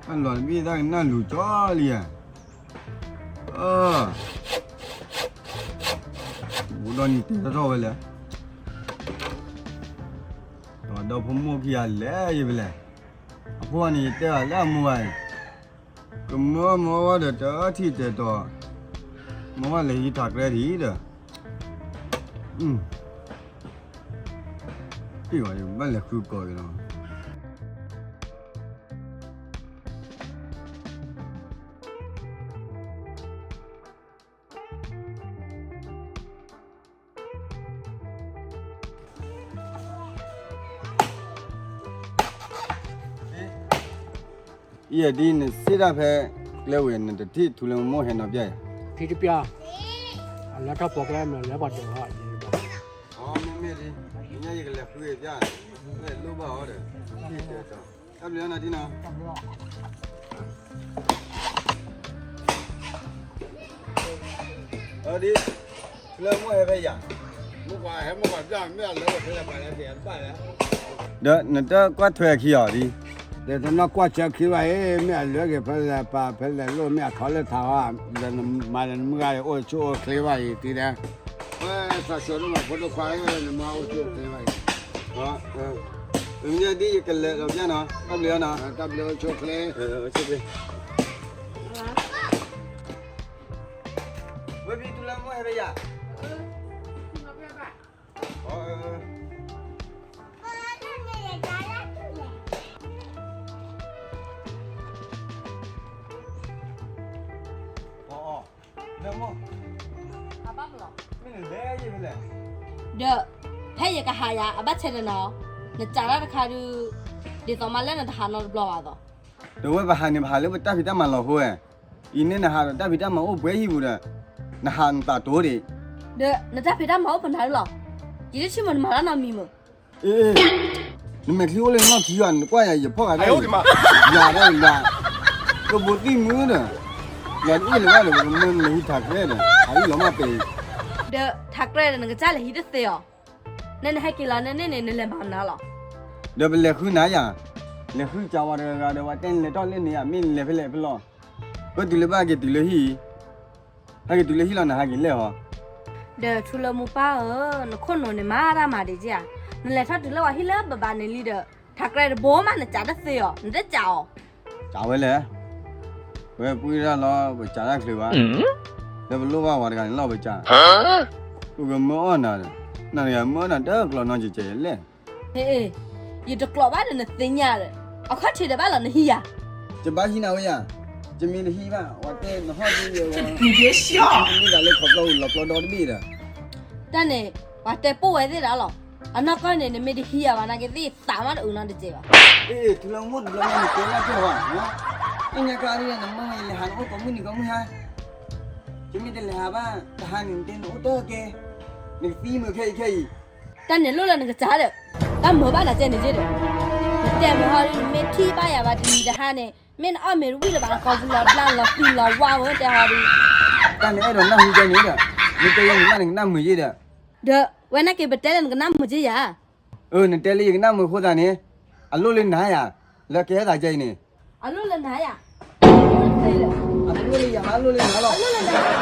အလီၢ်တဘ့ၣ်တၢ်ကနၣ်လူၤကၠီလံဧါ, အၢ, ဘူးဒီးနံၤတဲထီၣ်ထီၣ်ဝဲလဲၣ်, ဒီးဖိမိၢ်ခံဂၤလဲၤယဖဲလဲၣ်, အဖိန့ၣ်ယတဲဘၣ်လၢအမိၢ်ဂၤအံၤ, ကမၢမၢဝဲဒီးတထံၣ်တဲတီၤ, မၢဝဲလဲၤဟံးထးကျဲဒံးဒီး, အၢ, ဘၣ်လဲၤဃုကီၢ်က့ၤလီၤ. အံၤဒ်နစံးဒၣ်ဖဲကျဲဝဲ နတထံၣ်ထူလၢမိၢ်ဟဲနီၤပျၢ်ယၤ, ထံတပျၢ်, အလၢထီၣ်ပိာ်ကျဲမ့ၢ်လၢပှၤဒိးဟီ, အမ့မ့ၢ်ဒ်, ညါယကလဲၤဃုပျၢ်, မ့ၢ်လိၣ်ဘၣ်အီၤဒီး, တၢ်ဘျုးနၤဒ်နီၤ. အဒ်, လၢမိၢ်ဟဲဖဲယၤ, ဒီးနတကွၢ်ထွဲအခံအီၤဒ်, ဒီးတနီၢ်ကွၢ်ထွဲအခံဘၣ်အံၤ မ့ၢ်အလၢက့ၤဖဲလဲၣ်ပာ်ဖဲလဲၣ်လိၣ် မ့ၢ်အခီလၢထးအီၤ, ဒီးနမၤဒီးနမုၢ်ဂၤအိၣ်ဆိၣ်အိၣ်ချ့ဘၣ်အံၤ တံၤဒဲး, ဝဲသးစၢၤဒိၣ်မးဖိဒိၣ်ခွါ နမၤအိၣ်ဆိၣ်အိၣ်ချ့ဘၣ်အံၤ, မ့ၢ်ဒ်ယကလဲၤလီၤပျၢ်နီၤ, တၢ်ဘျုးနီၤ, တၢ်ဘျုးအိၣ်ဆိၣ်ချ့. ဝဲဖံထူလၢမိၢ်ဟဲဖဲယၤ, ဒီးဖဲယကဟးယၤ အဘၣ်ဆဲးတနီၤ, နစးထီၣ်တခါဒုး, ဒ်သိးမးလၢနတဟးနီတဘျီဘၣ်သိး, ဒီးဝဲပဟးန့ၣ် ပဟးလၢပတၢ်ဖံးတၢ်မၤလီၤဟိဝဲ, အံၤန့ၣ်နဟးဒီးတၢ်ဖံးတၢ်မၤအိၣ်ပှဲၤဟံၣ်ပူၤဒီး, နဟးနသးတိၤဒံး, ဒီးနတၢ်ဖံးတၢ်မၤအိၣ်ပနၤလီၤ, ယတဆံၣ်မုၢ်နမၤလၢနီတမံၤမုၢ်, နမဲာ်ချံအိၣ်လၢနလီၢ်ခံယၤ နကွၢ်ယၤ ယဖီၣ်ဃာ်ဒၣ်အံၤ, ယၤဒၣ်အံၤဒၣ်, ကဘိသံၣ်မုၢ်ဒီး, ယၤတအ့ၣ်လၢၤဘၣ်ဒီး ပကမၢနလဲၤဟံးထးကျဲဒီး ဟးဟံၣ်လီၤမၢ်ပဲအံၤ, ဒီးထးကျဲဒီးနကစၢ်လဲၤဟံးတသ့အီၤ, နနဟဲက့ၤလီၤနန့ၣ်န့ၣ် နလဲၤမၤနၤလီၤ, ဒီးပလဲၤဃုနၤယၤ, လဲၤဃုစးဝဲတဂၤဒီး ပှၤတဲနလဲၤထီၣ်လၢန့ၣ်ဧါ မ့ၢ်နလဲၤဖဲလဲၣ်ဖဲလဲၣ်, ပတုၤလၢဘၣ်ဟဲက့ၤတုၤလၢဟံၣ်အံၤ ဟဲက့ၤတုၤလၢဟံၣ်လီၤ နဟးက့ၤလဲၣ်ဟီ, ဒီးထူလၢမိၢ်ပၢ်ဧၢ, နခိၣ်နူာ်န့ၣ်မၤတၢ်မၤဒံးက့ဧါ, နလဲၤထီၣ်တုၤလၢပှၤဟံၣ်လၢဘၣ်ဘၣ်န့ၣ်လံဒီး, ထးကျဲတဘိမး နစးတသ့အီၤ နတစးအီၤ, စးဝဲလဲၣ်, ပဝဲပှံၢ်တၢ်လီၤ ပစးတၢ်ချုးဘၣ်, လၢပလိၣ်ဘၣ်ပှၤတဂၤန့ၣ်လီၤပစး, ပကမၢအီၣ်နၤဒီး, နတဂၤမၢအီၣ်နၤတကျိၤနီတစဲးယလဲၣ် ဟ့, ယတကျိၤဘၣ်ဒီးနသ့ၣ်ညါဒီး, အခီၣ်ထံးဒီးဘၣ်လီၤနဟံးယၤ, ယဘၣ်ဟံးနၤဝဲယၤ, ယမ့ၢ်တဟံးဘၣ် ပှၤတဲနဟီၣ်ဒ်ယဲဝဲ, တမ့ၢ်ဒၣ်လၢခီဖျိလီၤဖျိဒီတဘ့ၣ်ဒီး, တၢ်န့ၣ်, ပှၤတဲပိၢ်ဝဲသ့ၣ်ဒီးလီၤ, အနီၢ်ကီၢ်န့ၣ် နမ့ၢ်တဟံးယၤဘၣ်နာ်က့သ့ၣ်သးမးတအုးနီတစဲးဘၣ်, ထူလၢမိၢ်တဘျီညါနတဲလၢကဲဝဲ, အ့ၣ်ညါကါဒ်နမၢဝဲယလဲၤဟးနအိၣ်ကိးမုၢ်နံၤကိးမုၢ်ဟါ, ယမ့ၢ်တလဲၤဟးဘၣ် တဟါန့ၣ် နတဲနအိၣ်တကဲ, နကသံမုာ်ခဲအံၤခဲအံၤ တၢ်န့ၣ်လိၣ်လၢနကစၢ်ဒီး, တၢ်မုာ်ဘၣ်နၤကဲန့ၣ်က့ဒီး, နတဲမုာ်ဟီဒ်နမ့ၢ်ထံၣ်ဘၣ်ယၤဘၣ်တနံၤတဟါန့ၣ်, မ့ၢ်နအီၣ်မ့ၤတဝံၣ်လၢၤဘၣ် နကိာ်ပူၤလီၤဘျါလီၤသံလီၤဝါဝဲတဲဟီဒ်, တၢ်န့ၣ်အဲၣ်ဒိးနၢ်ဟူကဲန့ၣ်ဒီး, မ့ၢ်တဲယဲန့ၣ်ဘၣ်နကနၣ်မုာ်က့ဒီး, ဒီးဝဲနာ်က့ပတဲလၢနကနၣ်မုာ်က့ယၤ, အၢ နတဲလၢယကနၣ်မုာ်အဃိသတးန့ၣ်, အလိၣ်လၢနၤယၤ, လၢကဟဲသးကဲအံၤန့ၣ် အလိၣ်လၢနၤယၤ, အလိၣ်လၢယၤ အလိၣ်လၢနၤလီၤ, အလိၣ်လၢ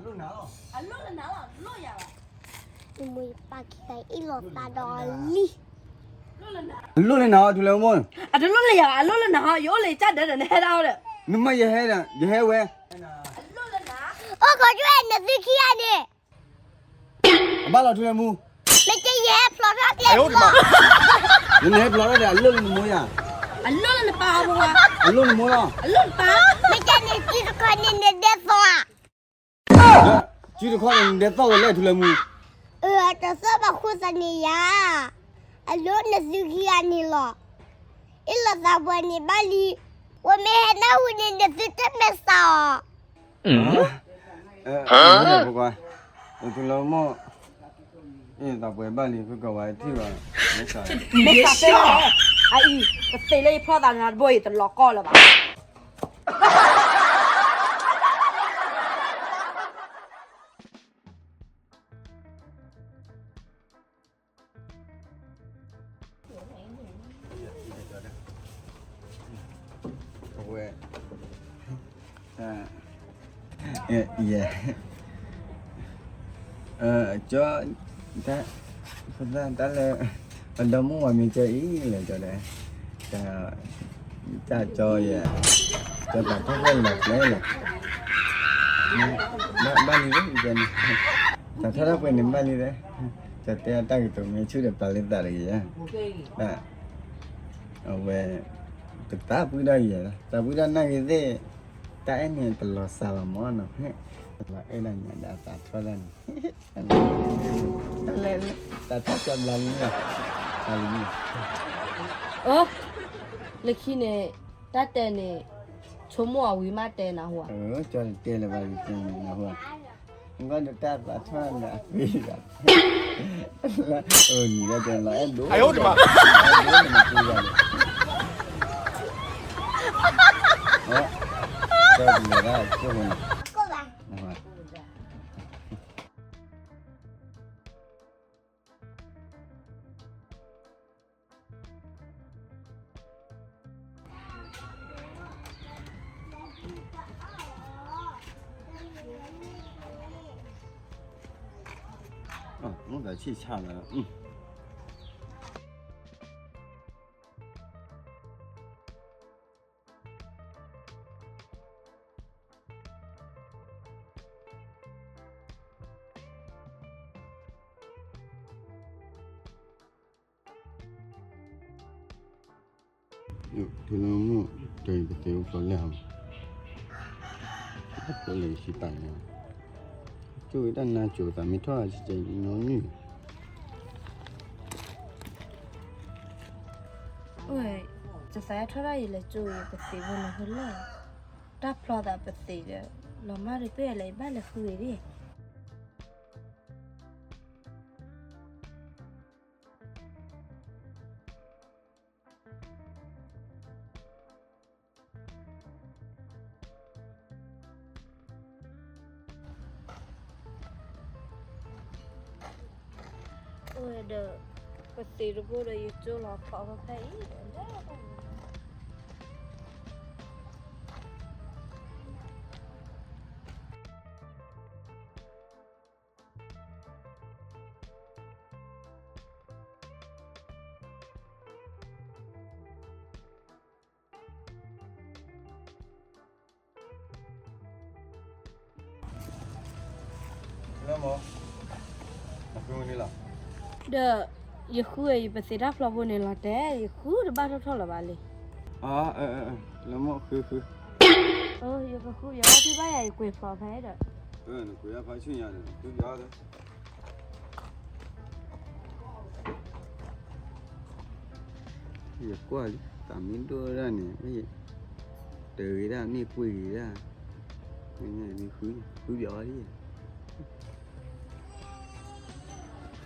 နၤ, အလိၣ်လၢနၤလီၤ, အလိၣ်ယၤဘၣ်, ယမိၢ်ယပၢ်ခံဂၤအ့ၣ်လိာ်သးဒီးလံ, အလိၣ်လၢနၤလီၤ ထူလၢမိၢ်, အတလိၣ်လၢယၤ အလိၣ်လၢနၤဟီ ယအိၣ်လၢယကၢ်ဒၢဒီးနဟဲဒၣ်အီၤဒီး, နမ့ၢ်ယဟဲဒီး ယဟဲဝဲ, အိၣ်ခိးကွဲနသုခံဂၤန့ၣ် အဘၣ်လီၤထူလၢမူ, မ့ၢ်ကဲယဟဲဖျိးထီၣ်ကျဲ, နဟဲဖျိးထီၣ်ဒီး အလိၣ်လၢနမိၢ်ယၤ, အလိၣ်လၢနပၢ်အီၤပှၤ, အလိၣ်နမိၢ်လီၤ, အလိၣ်နပၢ်, မ့ၢ်ကဲန့ၣ်စုတခီန့ၣ် နဒဲသီၣ်ဧါ, စုတခီန့ၣ် နဒဲသီၣ်ဝဲလဲၣ်ထူလၢမူ, အတသီၣ်ဘၣ်ဃိသတးန့ၣ်ယၤ, အလိၣ်နသုခံဂၤန့ၣ်လီၤ, အ့ၣ်လိာ်သးပှဲၤန့ၣ်ဘၣ်လံ, ပမ့ၢ်ဟဲနၢ်ဟူန့ၣ် နသုတမဲာ်သးအီၤ ပကွၢ်, ထူလၢမိၢ်, အ့ၣ်သးပှဲၤဘၣ်လံ ဖုကဝဲထံၣ်ဘၣ်, မ့ၢ်သးပှဲၤ, အအံၤ, ပသ့လၢယဖျီသးနၤတဘိအံၤ တလီၤကီၢ်လၢၤဘၣ်. ဝဲ, ယဲ, ကၠီ, တၢ်, တၢ်လၢ, ပဒီမုၣ်ဝၤမ့ၢ်ကၠီအံၤလဲၣ် ကၠီဒီး, တၢ်ကၠီယဲ, ကၠီသးထီၣ်ဖျဲၣ်လီၤဖျဲၣ်လဲၣ်, ဘၣ်လံ, သးထီၣ်တၢ်ပှဲၤန့ၣ်ဘၣ်လံ, ကၠီတဲတၢ်ကတိၤမ့ၢ်ဆူၣ်ဒီးပာ်လၢသးတဂ့ၤ, အဝဲ, တသးပှံၢ်ဒီးယဲ, သးပှံၢ်ဒီးနာ်ဂ့ၤသ့ၣ်, တၢ်အဲၣ်န့ၣ်တလီၤစှၤဘၣ်မၢ်နီၤ, တလီၤအဲၣ်ဒၣ်ညါဒီးသးထီၣ်ဒၣ်န့ၣ်, တၢ်ထီၣ်ကၠီဘျါလံ, ဘျါလံ, အိ, လၢခံန့ၣ်, တၢ်တဲန့ၣ်, ဆိကမိၣ်အဝံၤမးတဲနဟူဧါ, ကၠီတဲလၢၤဘၣ်ယတဲန့ၣ်နဟူဧါ, နကဒီးတၢ်သးထီၣ်န့ၣ်အသ့ဘၣ်, အနံၤဒီးတဲလီၤအဲၣ်ဒိၣ်, ကၠီတလဲၤဒၣ်ကၠိန့ၣ် မ့ၢ်သးဆံၣ်ဆၣ်လၢ, ထူလၢမိၢ်, တၢ်အံၤပသ့ၣ်အိၣ်ဖျီလဲၣ်ဟီ, ပလဲၤဆံပာ်န့ၣ်, ကၠိဝဲတၢ်နါစိၤသးမ့ၢ်ထီၣ်စဲးနီနုၢ်, ဝဲ, တသးထီၣ်ဒၣ်ယလဲၤကၠိအံၤ ပသ့ၣ်ဖိန့ၣ်ဟဲလၢ, တၢ်ဖျီသးပသ့ၣ်ဒီး, လီၤမၢ်တပ့ၢ်လဲၣ် ယဘၣ်လဲၤဃုအံၤဒၣ် အိၣ်ဒီး, ပသ့ၣ်တဘိဒီးယကၠိလီၤဖီၣ်ဖဲအံၤဒီး, ဒီး, ယဃုအံၤ ပသ့ၣ်တၢ်ဖျီဖိန့ၣ်လီၤတဲာ် ယဃုတဘၣ်ထီၣ်ထီၣ်လၢၤဘၣ်လံ, လၢမ့ၢ်ဃုဃု, ယကဃုယထံၣ်ဘၣ်ယၤ ယကွဲးဖျီဖဲဒီး, ယကွၢ်လံ သးမ့ၢ်ဒိၣ်ဒၣ်န့ၣ်, တဂ့ၤဒၣ်မ့ၢ်ကွံာ်ဂ့ၤဒၣ်,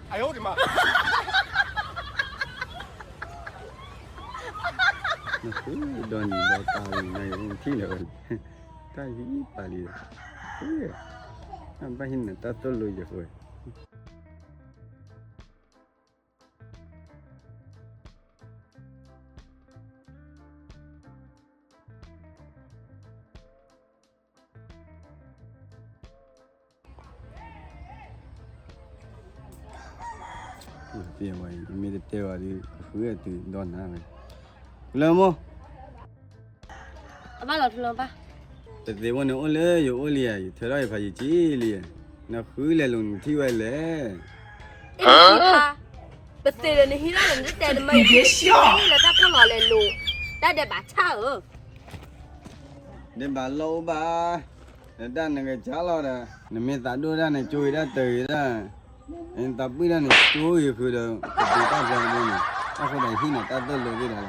ဃုပၠီလံ, နဃုဒီနံၤဒီတၢ်လံနၤယအိၣ်ထံၣ်လၢၤ, တၢ်ဟံၣ်ပာ်လံ, ဘၣ်ဟံၣ်နၤတၢ်သိၣ်လိယဃု တဲဝဲအံၤ မ့ၢ်တတဲဝဲဒီး ကဃုအတုၤဒီးနၤဝဲ, လၢမိၢ်, အဘၣ်လီၤထူလီၤဘၣ်, ပသ့ၣ်ဖိန့ၣ်အိၣ်လၢယအိၣ်လံဧါ, ယထၢထီၣ်ယဖးယံာ်ကံလံဧါ, နဃုလဲၤလိာ်နထံၣ်ဝဲလဲၣ်, အ့ၣ်, ပသ့ၣ်ဒီးနဟံးထီၣ်လၢနတတဲနမ့ၢ်ယဟံးလၢတၢ်ကိၢ်လီၤလဲၤလိာ်, တၢ်ဒဲးဘးဆၣ်ဧၢ ဒဲးဘးလီၢ်အိၣ်ဘၣ်, နတၢ်နကစၢ်လီၤဒီး နမ့ၢ်သးဒိၣ်တၢ်န့ၣ် ကၠိဂ့ၤတၢ်တဂ့ၤတၢ်, နသးပှံၢ်တၢ်န့ၣ် ကၠိဂ့ၤဃုာ်ဒီး ကပူၤတၢ်ဖျီတဘိန့ၣ်, တၢ်ဃိသးဟံၣ်န့ၣ် တၢ်သိၣ်လိသ့ၣ်ဒီးလီၤ,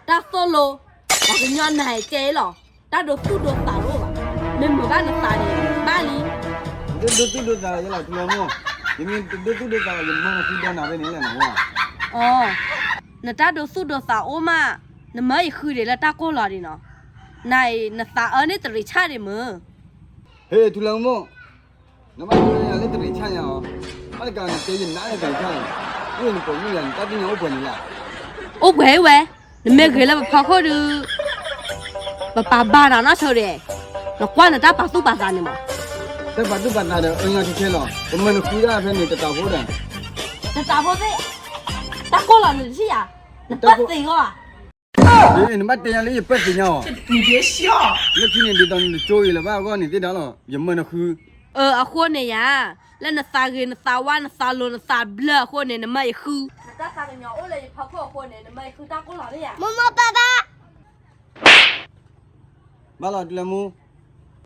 တၢ်သိၣ်လိ, ပှၤကညီနၤဟဲကဲလီၤ, တၢ်ဒိသူၣ်ဒိသးတအိၣ်ဘၣ်, မ့ၢ်မုာ်ဘၣ်နသးန့ၣ် ဘၣ်လံ, ဒိသူၣ်ဒိသးလီၤယလီၤထူလၢမိၢ်, ယမ့ၢ်တဒိသူၣ်ဒိသးဘၣ် ယမၢနဃုဒီနၤဖဲန့ၣ်လဲၣ်နဟူဧါ, အ နတၢ်ဒိသူၣ်ဒိသးအိၣ်မး, နမၢယဃုဒံးလၢတၢ်ကိၢ်လီၤဒံးနီၤ, နအံၤနသးအၢန့ၣ်တရံးဆၣ်ဒံးမုၢ်, ဟ့ၣ်ထူလၢမိၢ်, နဘၣ်ဒိယၤလၢတရံးဆၣ်ညါအီၤ, ဘၣ်တကးနတဲယနါလၢတရံးဆၣ်န့ၣ်, အိၣ်နပိာ်မုၣ်ယၤ နတၢ်သ့ၣ်ညါအိၣ်ပှဲၤန့ၣ်လၢ, အိၣ်ပှဲၤဝဲ, နမ့ၢ်ဂ့ၤလၢပဖီခိၣ်ဒုး ပပာ်ဘၣ်နၤနီၢ်ဆိဒဲး, နကွၢ်နတၢ်ပာ်သူၣ်ပာ်သးန့ၣ်မး. တၢ်ပာ်သူၣ်ပာ်သးဒီး အညီခဲခဲလီၤ, ပမၢနဃုဒၣ်ဖဲန့ၣ် တတးဖိဒီး. တတးဖိသ့ၣ်, တၢ်ကိၢ်လီၤနတထံၣ်ယၤ, နပၢၢ်သ့ၣ်ဂီၢ်ဧါ. နဘၣ်တဲယၤလၢယပၢၢ်သ့ၣ်ညါအီၤ, လၢခံန့ၣ်ဒ်သိးနတကၠိအံၤလၢၤဘၣ်အဂီၢ်န့ၣ်သ့ၣ်ဒီးလီၤ, ယမၢနဃု. အဃိန့ၣ်ယၤ, လၢနသးဂ့ၤနသးဝါနသးလိၤနသးဘျၢအဃိန့ၣ် နမၢယဃု. နတၢ်သးကညီၤအိၣ်လၢယဖီခိၣ်အဃိန့ၣ် နမၢယဃုတၢ်ကိၢ်လီၤသ့ၣ်ယၤ. မိၢ်မိၢ်ပၢ်ပၢ် ဘၣ်လီၤတုၤလၢမူ,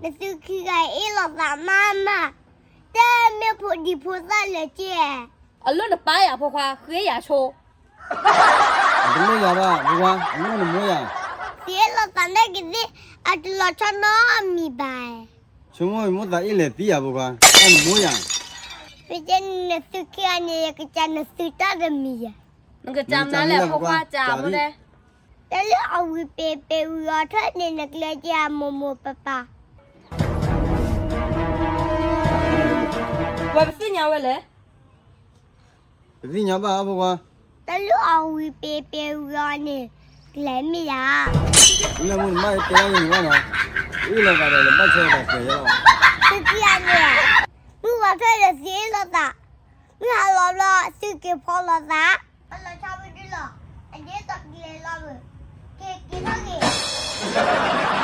နသုခံဂၤအ့ၣ်လိာ်သးမးမး, တမ့ၢ်ဖိဒံဖိသၣ်လၢၤက့. အလီၢ်နပၢ်ယၤဖိခွါ ဃ့ယၤဆိ. တလိၣ်ယၤဘၣ်ဖိခွါ, အလီၢ်နမိၢ်ယၤ. သုအ့ၣ်လိာ်သးနာ်က့ၤသ့ၣ်, အတလီၤဆီနီတမံၤဘၣ်. ဆိကမိၣ်မိၢ်သးအ့ၣ်လဲၤသံယၤဖိခွါ, တၢ်နမိၢ်ယၤ. ဖဲန့ၣ်နသုခံဂၤန့ၣ် ယကစံးနသုတၢ်တမံၤယၤ. နကစံးမနုၤလဲၣ်ဖိခွါ စံးမနုၤလဲၣ်. တၢ်လၢအဝံၤပ့ၤပ့ၤဝံၤအီၤထၢၣ်န့ၣ် နကျဲက့ၤအမိၢ်မိၢ်ပၢ်ပၢ်. ဝဲပသ့ၣ်ညါဝဲလဲၣ်. ပသ့ၣ်ညါဘၣ်အီၤဖိခွါ. တၢ်လၢအဝံၤပ့ၤပ့ၤဝံၤအီၤန့ၣ် ကျဲမ့ၢ်ယၤ. လၢမူနဘၣ်တဲအီၤန့ၣ်ဘၣ်နီၤ, အ့ၣ်လိာ်သးဒီးလၢဘၣ်ဆၢသးကျဲယဲလီၤ. သုခံဂၤန့ၣ်, မုၢ်ဝါထီၣ်ဒီးသုအ့ၣ်လိာ်သး, မုၢ်ဟါလီၤဘျီသုက့ၤဖီလိာ်သး. အလီၤဆီဝဲဒၣ်လီၤ, အဒ်သိးကျဲလီၤဘၣ်, က့ၤက့ၤထီၣ်က့ၤ.